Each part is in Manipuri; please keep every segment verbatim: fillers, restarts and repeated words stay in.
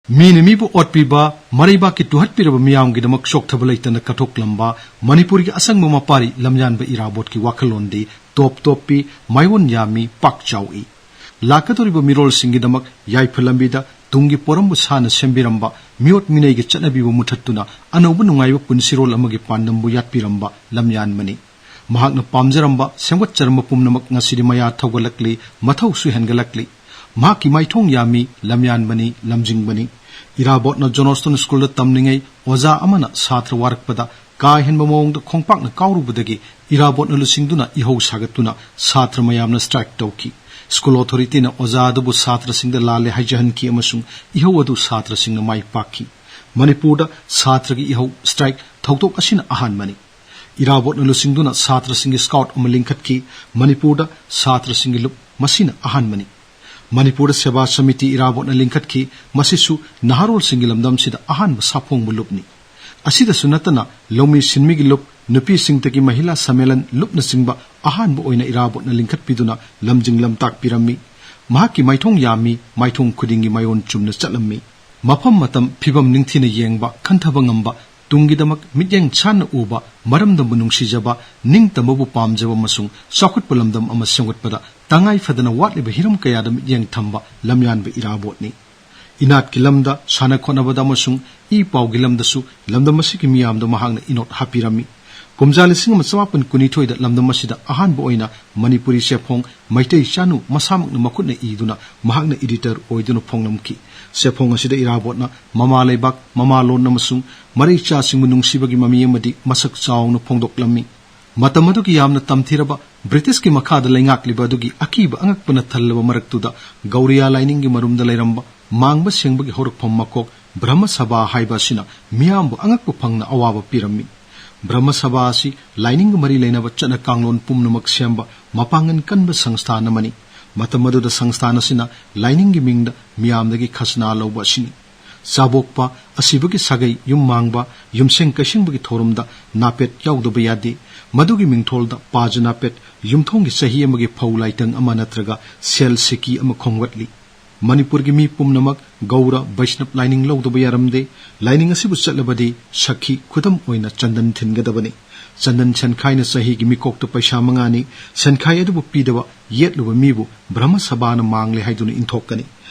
ꯃꯤꯅ ꯃꯤꯕꯨ ꯑꯣꯠꯄꯤꯕ, ꯃꯔꯩꯕꯥꯛꯀꯤ ꯇꯨꯍꯠꯄꯤꯔꯕ ꯃꯤꯌꯥꯝꯒꯤꯗꯃꯛ ꯆꯣꯛꯊꯕ ꯂꯩꯇꯅ ꯀꯠꯊꯣꯛꯂꯝꯕ ꯃꯅꯤꯄꯨꯔꯒꯤ ꯑꯁꯪꯕ ꯃꯄꯥꯔꯤ ꯂꯝꯌꯥꯟꯕ ꯏꯔꯥꯕꯣꯠꯀꯤ ꯋꯥꯈꯜꯂꯣꯟꯗꯤ ꯇꯣꯞ ꯇꯣꯞꯄꯤ, ꯃꯥꯏꯑꯣꯟ ꯌꯥꯝꯃꯤ, ꯄꯥꯛ ꯆꯥꯎꯏ꯫ ꯂꯥꯛꯀꯗꯧꯔꯤꯕ ꯃꯤꯔꯣꯜꯁꯤꯡꯒꯤꯗꯃꯛ ꯌꯥꯏꯐ ꯂꯝꯕꯤꯗ ꯇꯨꯡꯒꯤ ꯄꯣꯔꯝꯕꯨ ꯁꯥꯅ ꯁꯦꯝꯕꯤꯔꯝꯕ, ꯃꯤꯑꯣꯠ ꯃꯤꯅꯩꯒꯤ ꯆꯠꯅꯕꯤꯕꯨ ꯃꯨꯊꯠꯇꯨꯅ ꯑꯅꯧꯕ ꯅꯨꯡꯉꯥꯏꯕ ꯄꯨꯟꯁꯤꯔꯣꯜ ꯑꯃꯒꯤ ꯄꯥꯟꯗꯝꯕꯨ ꯌꯥꯠꯄꯤꯔꯝꯕ ꯂꯝꯌꯥꯟꯕꯅꯤ꯫ ꯃꯍꯥꯛꯅ ꯄꯥꯝꯖꯔꯝꯕ, ꯁꯦꯝꯒꯠꯆꯔꯝꯕ ꯄꯨꯝꯅꯃꯛ ꯉꯁꯤꯗꯤ ꯃꯌꯥ ꯊꯧꯒꯠꯂꯛꯂꯤ, ꯃꯊꯧꯁꯨ ꯍꯦꯟꯒꯠꯂꯛꯂꯤ꯫ ꯃꯍꯥꯛꯀꯤ ꯃꯥꯏꯊꯣꯡ ꯌꯥꯝꯃꯤ, ꯂꯝꯌꯥꯟꯕꯅꯤ, ꯂꯝꯖꯤꯡꯕꯅꯤ꯫ ꯏꯔꯥꯕꯣꯠꯅ ꯖꯣꯅꯣꯁꯇꯣꯟ ꯁ꯭ꯀꯨꯜꯗ ꯇꯝꯂꯤꯉꯩ ꯑꯣꯖꯥ ꯑꯃꯅ ꯁꯥꯇ꯭ꯔ ꯋꯥꯔꯛꯄꯗ ꯀꯥ ꯍꯦꯟꯕ ꯃꯑꯣꯡꯗ ꯈꯣꯡꯄꯥꯛꯅ ꯀꯥꯎꯔꯨꯕꯗꯒꯤ ꯏꯔꯥꯕꯣꯠꯅ ꯂꯨꯆꯤꯡꯗꯨꯅ ꯏꯍꯧ ꯁꯥꯒꯠꯇꯨꯅ ꯁꯥꯇ꯭ꯔ ꯃꯌꯥꯝꯅ ꯁ꯭ꯇ꯭ꯔꯥꯏꯛ ꯇꯧꯈꯤ꯫ ꯁ꯭ꯀꯨꯜ ꯑꯣꯊꯣꯔꯤꯇꯤꯅ ꯑꯣꯖꯥ ꯑꯗꯨꯕꯨ ꯁꯥꯇ꯭ꯔꯁꯤꯡꯗ ꯂꯥꯜꯂꯦ ꯍꯥꯏꯖꯍꯟꯈꯤ ꯑꯃꯁꯨꯡ ꯏꯍꯧ ꯑꯗꯨ ꯁꯥꯇ꯭ꯔꯁꯤꯡꯅ ꯃꯥꯏ ꯄꯥꯛꯈꯤ꯫ ꯃꯅꯤꯄꯨꯔꯗ ꯁꯥꯇ꯭ꯔꯒꯤ ꯏꯍꯧ ꯁ꯭ꯇ꯭ꯔꯥꯏꯛ ꯊꯧꯗꯣꯛ ꯑꯁꯤꯅ ꯑꯍꯥꯟꯕꯅꯤ꯫ ꯏꯔꯥꯕꯣꯠꯅ ꯂꯨꯆꯤꯡꯗꯨꯅ ꯁꯥꯇ꯭ꯔꯁꯤꯡꯒꯤ ꯁ꯭ꯀꯥꯎꯠ ꯑꯃ ꯂꯤꯡꯈꯠꯈꯤ꯫ ꯃꯅꯤꯄꯨꯔꯗ ꯁꯥꯇ꯭ꯔꯁꯤꯡꯒꯤ ꯂꯨꯞ ꯃꯁꯤꯅ ꯑꯍꯥꯟꯕꯅꯤ꯫ ꯃꯅꯤꯄꯨꯔꯗ ꯁꯦꯕꯥ ꯁꯃꯤꯇꯤ ꯏꯔꯥꯕꯣꯠꯅ ꯂꯤꯡꯈꯠꯈꯤ꯫ ꯃꯁꯤꯁꯨ ꯅꯍꯥꯔꯣꯜꯁꯤꯡꯒꯤ ꯂꯝꯗꯝꯁꯤꯗ ꯑꯍꯥꯟꯕ ꯁꯥꯐꯣꯡꯕ ꯂꯨꯞꯅꯤ꯫ ꯑꯁꯤꯗꯁꯨ ꯅꯠꯇꯅ ꯂꯧꯃꯤ ꯁꯤꯟꯃꯤꯒꯤ ꯂꯨꯞ, ꯅꯨꯄꯤꯁꯤꯡꯇꯒꯤ ꯃꯍꯤꯂꯥ ꯁꯝꯃꯦꯂꯟ ꯂꯨꯞꯅꯆꯤꯡꯕ ꯑꯍꯥꯟꯕ ꯑꯣꯏꯅ ꯏꯔꯥꯕꯣꯠꯅ ꯂꯤꯡꯈꯠꯄꯤꯗꯨꯅ ꯂꯝꯖꯤꯡ ꯂꯝꯇꯥꯛꯄꯤꯔꯝꯃꯤ꯫ ꯃꯍꯥꯛꯀꯤ ꯃꯥꯏꯊꯣꯡ ꯌꯥꯝꯃꯤ, ꯃꯥꯏꯊꯣꯡ ꯈꯨꯗꯤꯡꯒꯤ ꯃꯥꯏꯑꯣꯟ ꯆꯨꯝꯅ ꯆꯠꯂꯝꯃꯤ꯫ ꯃꯐꯝ ꯃꯇꯝ ꯐꯤꯕꯝ ꯅꯤꯡꯊꯤꯅ ꯌꯦꯡꯕ, ꯈꯟꯊꯕ ꯉꯝꯕ, ꯇꯨꯡꯒꯤꯗꯃꯛ ꯃꯤꯠꯌꯦꯡ ꯁꯥꯟꯅ ꯎꯕ, ꯃꯔꯝꯗꯝꯕꯨ ꯅꯨꯡꯁꯤꯖꯕ, ꯅꯤꯡꯇꯝꯕꯕꯨ ꯄꯥꯝꯖꯕ ꯑꯃꯁꯨꯡ ꯆꯥꯎꯈꯠꯄ ꯂꯝꯗꯝ ꯑꯃ ꯁꯦꯝꯒꯠꯄꯗ ꯇꯉꯥꯏ ꯐꯗꯅ ꯋꯥꯠꯂꯤꯕ ꯍꯤꯔꯝ ꯀꯌꯥꯗ ꯃꯤꯠꯌꯦꯡ ꯊꯝꯕ ꯂꯝꯌꯥꯟꯕ ꯏꯔꯥꯕꯣꯠꯅꯤ꯫ ꯏꯅꯥꯠꯀꯤ ꯂꯝꯗ, ꯁꯥꯟꯅ ꯈꯣꯠꯅꯕꯗ ꯑꯃꯁꯨꯡ ꯏ ꯄꯥꯎꯒꯤ ꯂꯝꯗꯁꯨ ꯂꯝꯗꯝ ꯑꯁꯤꯒꯤ ꯃꯤꯌꯥꯝꯗ ꯃꯍꯥꯛꯅ ꯏꯅꯣꯠ ꯍꯥꯞꯄꯤꯔꯝꯃꯤ꯫ ꯀꯨꯝꯖꯥ ꯂꯤꯁꯤꯡ ꯑꯃ ꯆꯃꯥꯄꯟ ꯀꯨꯟꯅꯤꯊꯣꯏꯗ ꯂꯝꯗꯝ ꯑꯁꯤꯗ ꯑꯍꯥꯟꯕ ꯑꯣꯏꯅ ꯃꯅꯤꯄꯨꯔꯤ ꯆꯦꯐꯣꯡ ꯃꯩꯇꯩ ꯆꯥꯅꯨ ꯃꯁꯥꯃꯛꯅ ꯃꯈꯨꯠꯅ ꯏꯗꯨꯅ ꯃꯍꯥꯛꯅ ꯏꯗꯤꯇꯔ ꯑꯣꯏꯗꯨꯅ ꯐꯣꯡꯂꯝꯈꯤ꯫ ꯆꯦꯐꯣꯡ ꯑꯁꯤꯗ ꯏꯔꯥꯕꯣꯠꯅ ꯃꯃꯥ ꯂꯩꯕꯥꯛ, ꯃꯃꯥ ꯂꯣꯟ ꯑꯃꯁꯨꯡ ꯃꯔꯩꯆꯥꯁꯤꯡꯕꯨ ꯅꯨꯡꯁꯤꯕꯒꯤ ꯃꯃꯤ ꯑꯃꯗꯤ ꯃꯁꯛ ꯆꯥꯎꯅ ꯐꯣꯡꯗꯣꯛꯂꯝꯃꯤ꯫ ꯃꯇꯝ ꯑꯗꯨꯒꯤ ꯌꯥꯝꯅ ꯇꯝꯊꯤꯔꯕ ꯕ꯭ꯔꯤꯇꯤꯁꯀꯤ ꯃꯈꯥꯗ ꯂꯩꯉꯥꯛꯂꯤꯕ ꯑꯗꯨꯒꯤ ꯑꯀꯤꯕ ꯑꯉꯛꯄꯅ ꯊꯜꯂꯕ ꯃꯔꯛꯇꯨꯗ ꯒꯧꯔꯤꯌꯥ ꯂꯥꯏꯅꯤꯡꯒꯤ ꯃꯔꯨꯝꯗ ꯂꯩꯔꯝꯕ ꯃꯥꯡꯕ ꯁꯦꯡꯕꯒꯤ ꯍꯧꯔꯛꯐꯝ ꯃꯀꯣꯛ ꯕ꯭ꯔꯍꯃ ꯁꯚꯥ ꯍꯥꯏꯕ ꯑꯁꯤꯅ ꯃꯤꯌꯥꯝꯕꯨ ꯑꯉꯛꯄ ꯐꯪꯅ ꯑꯋꯥꯕ ꯄꯤꯔꯝꯃꯤ꯫ ꯕ꯭ꯔꯍꯃ ꯁꯚꯥ ꯑꯁꯤ ꯂꯥꯏꯅꯤꯡꯒ ꯃꯔꯤ ꯂꯩꯅꯕ ꯆꯠꯅ ꯀꯥꯡꯂꯣꯟ ꯄꯨꯝꯅꯃꯛ ꯁꯦꯝꯕ ꯃꯄꯥꯡꯒꯜ ꯀꯟꯕ ꯁꯪꯁꯊꯥꯟ ꯑꯃꯅꯤ꯫ ꯃꯇꯝ ꯑꯗꯨꯗ ꯁꯪꯁꯊꯥꯟ ꯑꯁꯤꯅ ꯂꯥꯏꯅꯤꯡꯒꯤ ꯃꯤꯡꯗ ꯃꯤꯌꯥꯝꯗꯒꯤ ꯈꯖꯅꯥ ꯂꯧꯕ ꯑꯁꯤꯅꯤ꯫ ꯆꯥꯕꯣꯛꯄ, ꯑꯁꯤꯕꯒꯤ ꯁꯥꯒꯩ, ꯌꯨꯝ ꯃꯥꯡꯕ, ꯌꯨꯝꯁꯦꯡ ꯀꯩꯁꯤꯡꯕꯒꯤ ꯊꯧꯔꯝꯗ ꯅꯥꯄꯦꯠ ꯌꯥꯎꯗꯕ ꯌꯥꯗꯦ꯫ ꯃꯗꯨꯒꯤ ꯃꯤꯡꯊꯣꯜꯗ ꯄꯥꯖ ꯅꯥꯄꯦꯠ, ꯌꯨꯝꯊꯣꯡꯒꯤ ꯆꯍꯤ ꯑꯃꯒꯤ ꯐꯧ ꯂꯥꯏꯇꯪ ꯑꯃ ꯅꯠꯇ꯭ꯔꯒ ꯁꯦꯜ ꯁꯤꯀꯤ ꯑꯃ ꯈꯣꯝꯒꯠꯂꯤ꯫ ꯃꯅꯤꯄꯨꯔꯒꯤ ꯃꯤ ꯄꯨꯝꯅꯃꯛ ꯒꯧꯔ ꯕꯩꯁꯅꯕ ꯂꯥꯏꯅꯤꯡ ꯂꯧꯗꯕ ꯌꯥꯔꯝꯗꯦ꯫ ꯂꯥꯏꯅꯤꯡ ꯑꯁꯤꯕꯨ ꯆꯠꯂꯕꯗꯤ ꯁꯈꯤ ꯈꯨꯗꯝ ꯑꯣꯏꯅ ꯆꯟꯗꯟ ꯊꯤꯟꯒꯗꯕꯅꯤ꯫ ꯆꯟꯗꯟ ꯁꯦꯟꯈꯥꯏꯅ ꯆꯍꯤꯒꯤ ꯃꯤꯀꯣꯛꯇ ꯄꯩꯁꯥ ꯃꯉꯥꯅꯤ꯫ ꯁꯦꯟꯈꯥꯏ ꯑꯗꯨꯕꯨ ꯄꯤꯗꯕ ꯌꯦꯠꯂꯨꯕ ꯃꯤꯕꯨ ꯕ꯭ꯔꯍꯃ ꯁꯚꯥꯅ ꯃꯥꯡꯂꯦ ꯍꯥꯏꯗꯨꯅ ꯏꯟꯊꯣꯛꯀꯅꯤ꯫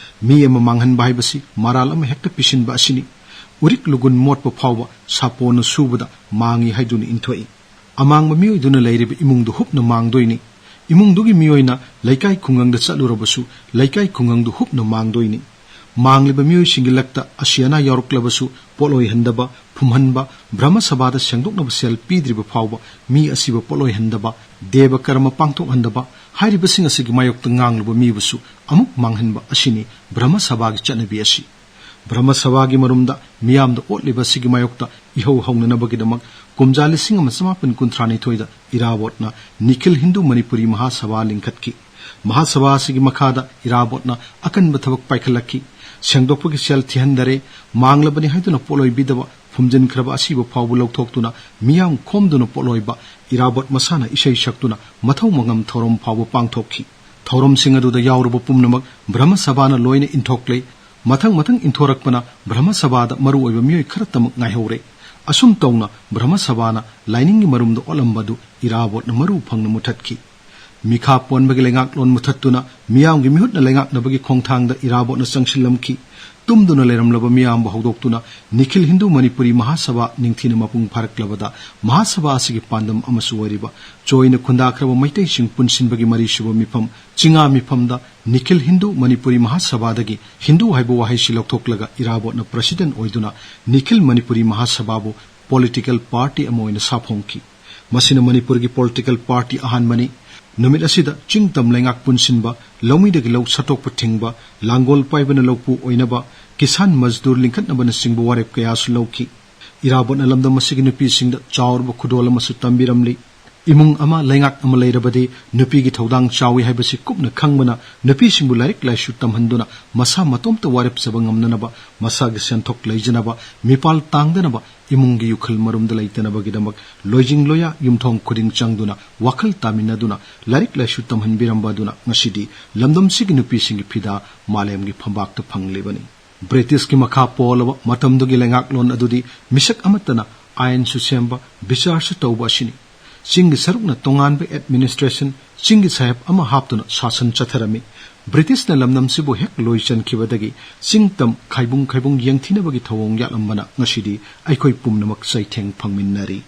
ꯃꯤ ꯑꯃ ꯃꯥꯡꯍꯟꯕ ꯍꯥꯏꯕꯁꯤ ꯃꯔꯥꯜ ꯑꯃ ꯍꯦꯛꯇ ꯄꯤꯁꯤꯟꯕ ꯑꯁꯤꯅꯤ꯫ ꯎꯔꯤꯛ ꯂꯨꯒꯨꯟ ꯃꯣꯠꯄ ꯐꯥꯎꯕ ꯁꯥꯄꯣꯟꯅ ꯁꯨꯕꯗ ꯃꯥꯡꯏ ꯍꯥꯏꯗꯨꯅ ꯏꯟꯊꯣꯛꯏ꯫ ꯑꯃꯥꯡꯕ ꯃꯤꯑꯣꯏꯗꯨꯅ ꯂꯩꯔꯤꯕ ꯏꯃꯨꯡꯗꯨ ꯍꯨꯞꯅ ꯃꯥꯡꯗꯣꯏꯅꯤ꯫ ꯏꯃꯨꯡꯗꯨꯒꯤ ꯃꯤꯑꯣꯏꯅ ꯂꯩꯀꯥꯏ ꯈꯨꯡꯒꯪꯗ ꯆꯠꯂꯨꯔꯕꯁꯨ ꯂꯩꯀꯥꯏ ꯈꯨꯡꯒꯪꯗꯨ ꯍꯨꯞꯅ ꯃꯥꯡꯗꯣꯏꯅꯤ꯫ ꯃꯥꯡꯂꯤꯕ ꯃꯤꯑꯣꯏꯁꯤꯡꯒꯤ ꯂꯛꯇ ꯑꯁꯤ ꯑꯅꯥ ꯌꯥꯎꯔꯛꯂꯕꯁꯨ ꯄꯣꯠꯂꯣꯏꯍꯟꯗꯕ, ꯐꯨꯝꯍꯟꯕ, ꯕ꯭ꯔꯍꯃ ꯁꯚꯥꯗ ꯁꯦꯡꯗꯣꯛꯅꯕ ꯁꯦꯜ ꯄꯤꯗ꯭ꯔꯤꯕ ꯐꯥꯎꯕ ꯃꯤ ꯑꯁꯤꯕ ꯄꯣꯠꯂꯣꯏꯍꯟꯗꯕ, ꯗꯦꯕ ꯀꯔꯃ ꯄꯥꯡꯊꯣꯛꯍꯟꯗꯕ ꯍꯥꯏꯔꯤꯕꯁꯤꯡ ꯑꯁꯤꯒꯤ ꯃꯥꯌꯣꯛꯇ ꯉꯥꯡꯂꯨꯕ ꯃꯤꯕꯨꯁꯨ ꯑꯃꯨꯛ ꯃꯥꯡꯍꯟꯕ ꯑꯁꯤꯅꯤ ꯕ꯭ꯔꯍꯃ ꯁꯚꯥꯒꯤ ꯆꯠꯅꯕꯤ ꯑꯁꯤ꯫ ꯕ꯭ꯔꯍꯃ ꯁꯚꯥꯒꯤ ꯃꯔꯨꯝꯗ ꯃꯤꯌꯥꯝꯗ ꯑꯣꯠꯂꯤꯕ ꯑꯁꯤꯒꯤ ꯃꯥꯌꯣꯛꯇ ꯏꯍꯧ ꯍꯧꯅꯅꯕꯒꯤꯗꯃꯛ ꯀꯨꯝꯖꯥ ꯂꯤꯁꯤꯡ ꯑꯃ ꯆꯃꯥꯄꯟ ꯀꯨꯟꯊ꯭ꯔꯥꯅꯤꯊꯣꯏꯗ ꯏꯔꯥꯕꯣꯠꯅ ꯅꯤꯈꯤꯜ ꯍꯤꯟꯗꯨ ꯃꯅꯤꯄꯨꯔꯤ ꯃꯍꯥꯁꯚꯥ ꯂꯤꯡꯈꯠꯈꯤ꯫ ꯃꯍꯥꯁꯚꯥ ꯑꯁꯤꯒꯤ ꯃꯈꯥꯗ ꯏꯔꯥꯕꯣꯠꯅ ꯑꯀꯟꯕ ꯊꯕꯛ ꯄꯥꯏꯈꯠꯂꯛꯈꯤ꯫ ꯁꯦꯡꯗꯣꯛꯄꯒꯤ ꯁꯦꯜ ꯊꯤꯍꯟꯗꯔꯦ, ꯃꯥꯡꯂꯕꯅꯤ ꯍꯥꯏꯗꯨꯅ ꯄꯣꯠꯂꯣꯏꯕꯤꯗꯕ, ꯐꯨꯝꯖꯤꯟꯈ꯭ꯔꯕ ꯑꯁꯤꯕ ꯐꯥꯎꯕ ꯂꯧꯊꯣꯛꯇꯨꯅ ꯃꯤꯌꯥꯝ ꯈꯣꯝꯗꯨꯅ ꯄꯣꯠꯂꯣꯏꯕ, ꯏꯔꯥꯕꯣꯠ ꯃꯁꯥꯅ ꯏꯁꯩ ꯁꯛꯇꯨꯅ ꯃꯊꯧ ꯃꯉꯝ ꯊꯧꯔꯝ ꯐꯥꯎꯕ ꯄꯥꯡꯊꯣꯛꯈꯤ꯫ ꯊꯧꯔꯝꯁꯤꯡ ꯑꯗꯨꯗ ꯌꯥꯎꯔꯨꯕ ꯄꯨꯝꯅꯃꯛ ꯕ꯭ꯔꯍꯃ ꯁꯚꯥꯅ ꯂꯣꯏꯅ ꯏꯟꯊꯣꯛꯂꯦ꯫ ꯃꯊꯪ ꯃꯊꯪ ꯏꯟꯊꯣꯔꯛꯄꯅ ꯕ꯭ꯔꯍꯃ ꯁꯚꯥꯗ ꯃꯔꯨ ꯑꯣꯏꯕ ꯃꯤꯑꯣꯏ ꯈꯔꯇꯃꯛ ꯉꯥꯏꯍꯧꯔꯦ꯫ ꯑꯁꯨꯝ ꯇꯧꯅ ꯕ꯭ꯔꯍꯃ ꯁꯚꯥꯅ ꯂꯥꯏꯅꯤꯡꯒꯤ ꯃꯔꯨꯝꯗ ꯑꯣꯠꯂꯝꯕꯗꯨ ꯏꯔꯥꯕꯣꯠꯅ ꯃꯔꯨ ꯐꯪꯅ ꯃꯨꯊꯠꯈꯤ꯫ ꯃꯤꯈꯥ ꯄꯣꯟꯕꯒꯤ ꯂꯩꯉꯥꯛꯂꯣꯟ ꯃꯨꯊꯠꯇꯨꯅ ꯃꯤꯌꯥꯝꯒꯤ ꯃꯤꯍꯨꯠꯅ ꯂꯩꯉꯥꯛꯅꯕꯒꯤ ꯈꯣꯡꯊꯥꯡꯗ ꯏꯔꯥꯕꯣꯠꯅ ꯆꯪꯁꯤꯜꯂꯝꯈꯤ꯫ ꯇꯨꯝꯗꯨꯅ ꯂꯩꯔꯝꯂꯕ ꯃꯤꯌꯥꯝꯕꯨ ꯍꯧꯗꯣꯛꯇꯨꯅ ꯅꯤꯈꯤꯜ ꯍꯤꯟꯗꯨ ꯃꯅꯤꯄꯨꯔꯤ ꯃꯍꯥꯁꯚꯥ ꯅꯤꯡꯊꯤꯅ ꯃꯄꯨꯡ ꯐꯥꯔꯛꯂꯕꯗ ꯃꯍꯥꯁꯚꯥ ꯑꯁꯤꯒꯤ ꯄꯥꯟꯗꯝ ꯑꯃꯁꯨ ꯑꯣꯏꯔꯤꯕ ꯆꯣꯏꯅ ꯈꯨꯟꯗꯥꯈ꯭ꯔꯕ ꯃꯩꯇꯩꯁꯤꯡ ꯄꯨꯟꯁꯤꯟꯕꯒꯤ ꯃꯔꯤꯁꯨꯕ ꯃꯤꯐꯝ ꯆꯤꯉꯥ ꯃꯤꯐꯝꯗ ꯅꯤꯈꯤꯜ ꯍꯤꯟꯗꯨ ꯃꯅꯤꯄꯨꯔꯤ ꯃꯍꯥꯁꯚꯥꯗꯒꯤ ꯍꯤꯟꯗꯨ ꯍꯥꯏꯕ ꯋꯥꯍꯩꯁꯤ ꯂꯧꯊꯣꯛꯂꯒ ꯏꯔꯥꯕꯣꯠꯅ ꯄ꯭ꯔꯁꯤꯗꯦꯟ ꯑꯣꯏꯗꯨꯅ ꯅꯤꯈꯤꯜ ꯃꯅꯤꯄꯨꯔꯤ ꯃꯍꯥꯁꯚꯥꯕꯨ ꯄꯣꯂꯤꯇꯤꯀꯦꯜ ꯄꯥꯔꯇꯤ ꯑꯃ ꯑꯣꯏꯅ ꯁꯥꯐꯣꯡꯈꯤ꯫ ꯃꯁꯤꯅ ꯃꯅꯤꯄꯨꯔꯒꯤ ꯄꯣꯂꯤꯇꯤꯀꯦꯜ ꯄꯥꯔꯇꯤ ꯑꯍꯥꯟꯕꯅꯤ꯫ ꯅꯨꯃꯤꯠ ꯑꯁꯤꯗ ꯆꯤꯡ ꯇꯝ ꯂꯩꯉꯥꯛ ꯄꯨꯟꯁꯤꯟꯕ, ꯂꯧꯃꯤꯗꯒꯤ ꯂꯧ ꯁꯠꯇꯣꯛꯄ ꯊꯤꯡꯕ, ꯂꯥꯡꯒꯣꯜ ꯄꯥꯏꯕꯅ ꯂꯧꯄꯨ ꯑꯣꯏꯅꯕ, ꯀꯤꯁꯥꯟ ꯃꯖꯗꯨꯔ ꯂꯤꯡꯈꯠꯅꯕꯅꯆꯤꯡꯕ ꯋꯥꯔꯦꯞ ꯀꯌꯥꯁꯨ ꯂꯧꯈꯤ꯫ ꯏꯔꯥꯕꯣꯠꯅ ꯂꯝꯗꯝ ꯑꯁꯤꯒꯤ ꯅꯨꯄꯤꯁꯤꯡꯗ ꯆꯥꯎꯔꯕ ꯈꯨꯗꯣꯜ ꯑꯃꯁꯨ ꯇꯝꯕꯤꯔꯝꯂꯤ꯫ ꯏꯃꯨꯡ ꯑꯃ, ꯂꯩꯉꯥꯛ ꯑꯃ ꯂꯩꯔꯕꯗꯤ ꯅꯨꯄꯤꯒꯤ ꯊꯧꯗꯥꯡ ꯆꯥꯎꯏ ꯍꯥꯏꯕꯁꯤ ꯀꯨꯞꯅ ꯈꯪꯕꯅ, ꯅꯨꯄꯤꯁꯤꯡꯕꯨ ꯂꯥꯏꯔꯤꯛ ꯂꯥꯏꯁꯨ ꯇꯝꯍꯟꯗꯨꯅ ꯃꯁꯥ ꯃꯇꯣꯝꯇ ꯋꯥꯔꯦꯞꯆꯕ ꯉꯝꯅꯅꯕ, ꯃꯁꯥꯒꯤ ꯁꯦꯟꯊꯣꯛ ꯂꯩꯖꯅꯕ, ꯃꯤꯄꯥꯜ ꯇꯥꯡꯗꯅꯕ, ꯏꯃꯨꯡꯒꯤ ꯌꯨꯈꯜ ꯃꯔꯨꯝꯗ ꯂꯩꯇꯅꯕꯒꯤꯗꯃꯛ ꯂꯣꯏꯖꯤꯡ ꯂꯣꯌꯥ ꯌꯨꯝꯊꯣꯡ ꯈꯨꯗꯤꯡ ꯆꯪꯗꯨꯅ ꯋꯥꯈꯜ ꯇꯥꯃꯤꯟꯅꯗꯨꯅ ꯂꯥꯏꯔꯤꯛ ꯂꯥꯏꯁꯨ ꯇꯝꯍꯟꯕꯤꯔꯝꯕ ꯑꯗꯨꯅ ꯉꯁꯤꯗꯤ ꯂꯝꯗꯝꯁꯤꯒꯤ ꯅꯨꯄꯤꯁꯤꯡꯒꯤ ꯐꯤꯗꯥ ꯃꯥꯂꯦꯝꯒꯤ ꯐꯝꯕꯥꯛꯇ ꯐꯪꯂꯤꯕꯅꯤ꯫ ꯕ꯭ꯔꯤꯇꯤꯁꯀꯤ ꯃꯈꯥ ꯄꯣꯜꯂꯕ ꯃꯇꯝꯗꯨꯒꯤ ꯂꯩꯉꯥꯛꯂꯣꯟ ꯑꯗꯨꯗꯤ ꯃꯤꯁꯛ ꯑꯃꯠꯇꯅ ꯑꯥꯏꯟꯁꯨ ꯁꯦꯝꯕ, ꯕꯤꯆꯥꯔꯁꯨ ꯇꯧꯕ ꯑꯁꯤꯅꯤ꯫ ꯆꯤꯡꯒꯤ ꯁꯔꯨꯛꯅ ꯇꯣꯉꯥꯟꯕ ꯑꯦꯗꯃꯤꯅꯤꯁꯇ꯭ꯔꯦꯁꯟ, ꯆꯤꯡꯒꯤ ꯁꯥꯍꯦꯕ ꯑꯃ ꯍꯥꯞꯇꯨꯅ ꯁꯥꯁꯟ ꯆꯠꯊꯔꯝꯃꯤ꯫ ꯕ꯭ꯔꯤꯇꯤꯁꯅ ꯂꯝꯗꯝꯁꯤꯕꯨ ꯍꯦꯛ ꯂꯣꯏꯁꯤꯟꯈꯤꯕꯗꯒꯤ ꯆꯤꯡ ꯇꯝ ꯈꯥꯏꯕꯨꯡ ꯈꯥꯏꯕꯨꯡ ꯌꯦꯡꯊꯤꯅꯕꯒꯤ ꯊꯧꯑꯣꯡ ꯌꯥꯠꯂꯝꯕꯅ ꯉꯁꯤꯗꯤ ꯑꯩꯈꯣꯏ ꯄꯨꯝꯅꯃꯛ ꯆꯩꯊꯦꯡ ꯐꯪꯃꯤꯟꯅꯔꯤ꯫